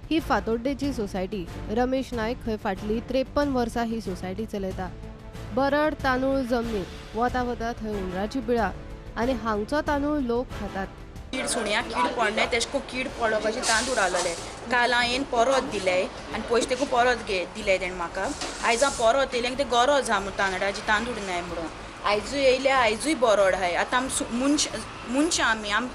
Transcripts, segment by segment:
ही फातोड्डेची society. Ramesh Naik खंय फाटली 53 वर्सां ही सोसायटी चलयता. बरड तांदूळ जमनीर वता वता थंय हुंदराची बिळां आनी हांगचो तांदूळ लोक खातात. कीड सुण्या कीड पडले तेश को कीड पडलो कशें तांदूळ आसलेले. काल हांवें परत दिले आनी पयशे तेकून परत दिले तेणें म्हाका. आयज हांव परत येयलें ते गरज आहा म्हूण तांदळाची तांदूळ नाय म्हणून. आयजूय येयले आयजूय बरड आहाय. आतां आमी मनशां आमी आम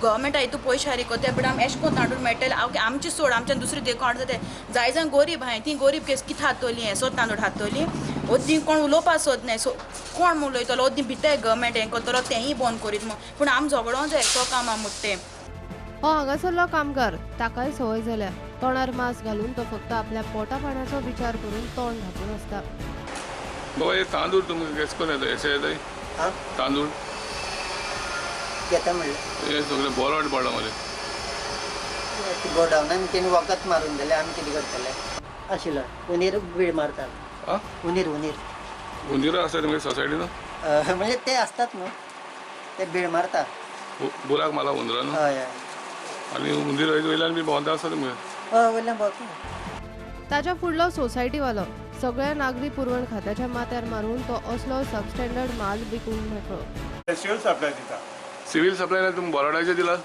गव्हर्मेंटा हितू पयशे हारी कोत्या बट आमी एशें कोन्न तांदूळ मेळटले. आमचे सोड आमच्यान दुसरी देखून हाडटा ते जाय जाण गोरीब आहाय ती गोरीब केस कितें खातोली हें सोद तांदूळ खातोली. ओद्दी कोण उलोवपा सोद नाय सो कोण उलयतलो ओद्दी भितर गव्हर्मेंट हें करतलो तेंय बंद करीत म्हूण. पूण आम झगडोंक जाय तो कामां मुट्टे. हो हांगासरलो कामगार ताकाय संवय जाल्या. तोंडार मास्क घालून तो फक्त आपल्या पोटा पाण्याचो विचार करून तोंड धापून आसता. बाबा हे तांदूळ तुमकां केस करून येता येशे येताय तांदूळ घेता म्हणलें हे सगळे बोरड पडला मरे. गोडावनान तेणी वखद मारून जाल्यार आमी कितें करतले आशिल्लो. हुंदीर बीळ मारतात. हुंदीर हुंदीर हुंदीर आसता तुमगे सोसायटीन म्हणजे ते आसतात न्हू ते बीळ मारता. बुराक मारला हुंदरान. हय हय. आनी हुंदीर वयल्यान बी भोंवता आसता तुमगे. हय वयल्यान भोंवता. ताच्या फुडलो सोसायटीवालो सगळ्या नागरी पुरवण खात्याच्या माथ्यार मारून तो असलो सबस्टँडर्ड माल विकूंक मेकळो. सिव्हिल सप्लाय दिता. सिव्हिल सप्लाय तुमी बोराडाचे दिला.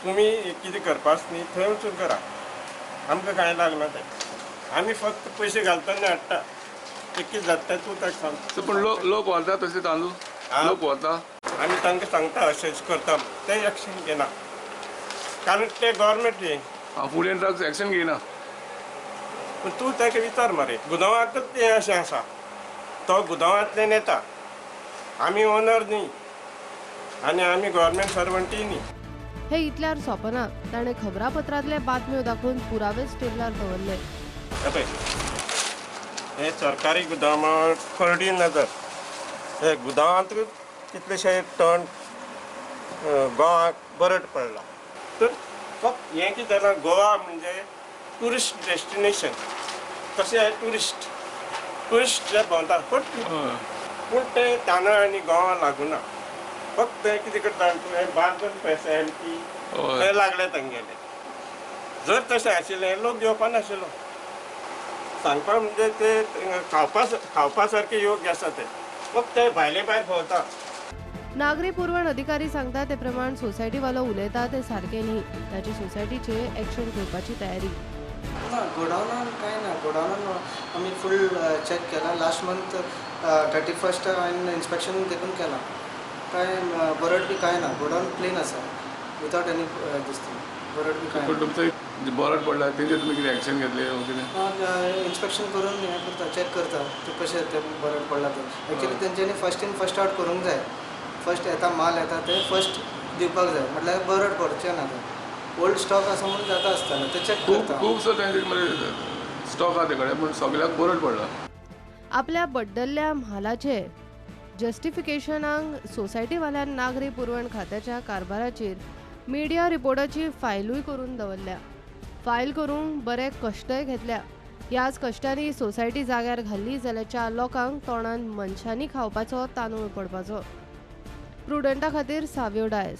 तुमी कितें करपाच न्ही थंय वचून करा. आमकां कांय लागना तें. आमी फक्त पयशे घालतना हाडटा. कितें जाता तूं ताका सांग. पूण लोक व्हरता तशे तांदूळ लोक व्हरता. आमी तांकां सांगता अशें करता ते एक्शन घेना कारण ते गव्हर्मेंट न्ही. फूड एंड ड्रग्स एक्शन घेयना. पूण तूं ताका विचार मरे गुदांवांतच तें अशें आसा. तो गुदांवांतल्यान येता. आमी ओनर न्ही आनी आमी गव्हर्मेंट सर्वंटूय न्ही. हे इतल्यार सोंपना. ताणें खबरापत्रांतले बातम्यो दाखोवन पुरावेच टेबलार दवरले. हे सरकारी गुदांवां करडी नजर. हे गुदांवांत कितलेशे टन गोवाक बरड पडला. तर फक्त हें कितें जालां गोवा म्हणजे ट्युरिस्ट डेस्टिनेशन. तशें ट्युरिस्ट ट्युरिस्ट जे भोंवतात पूण ते तांदळ आनी गोवा लागूना. फक्त ते कितें करता हें बांदून पैसे एम पी ते लागले तांगेले. जर तशें आशिल्लें लोक घेवपा नाशिल्लो. सांगपा म्हणजे ते खावपा खावपा सारके योग्य आसा ते फक्त ते भायले भायर भोंवता. नागरी पुरवण अधिकारी सांगता ते प्रमाण सोसायटीवालो उलयता ते सारकें न्ही. ताची सोसायटीचे एक्शन घेवपाची तयारी. ना गोडावनान कांय ना. गोडावनान आमी फूल चॅक केला. लास्ट मंथ 31 हांवें इन्स्पेक्शन देखून केलां. कांय बरड बी कांय ना. गोडावन क्लीन आसा विदावट एनी this thing. बरड बी कांय. पूण तुमचो बरड पडला तेजेर तुमी कितें एक्शन घेतले कितें? इन्स्पेक्शन करून हें करता चॅक करता ते कशें ते बरड पडला ते. एक्चुअली तेंच्यांनी फर्स्ट इन फर्स्ट आवट करूंक जाय. फर्स्ट येता माल येता ते फर्स्ट दिवपाक जाय म्हटल्यार बरड पडचें ना तें. ओल्ड स्टॉक आसा म्हणून जाता आसतना ते चॅक करता. खुबसो तेंचे स्टॉक आहा ते कडेन पूण सगळ्याक बरड पडला. आपल्या बड्डल्ल्या म्हालाचे जस्टिफिकेशनाक सोसायटीवाल्यान नागरी पुरवण खात्याच्या कारभाराचेर मिडिया रिपोर्टाची फायलूय करून दवरल्या. फायल करूंक बरे कश्टय घेतल्या. ह्याच कश्टांनी सोसायटी जाग्यार घाल्ली जाल्यार 4 लोकांक तोंडान मनशांनी खावपाचो तांदूळ पडपाचो. प्रुडंटा खातीर सावियो डायस.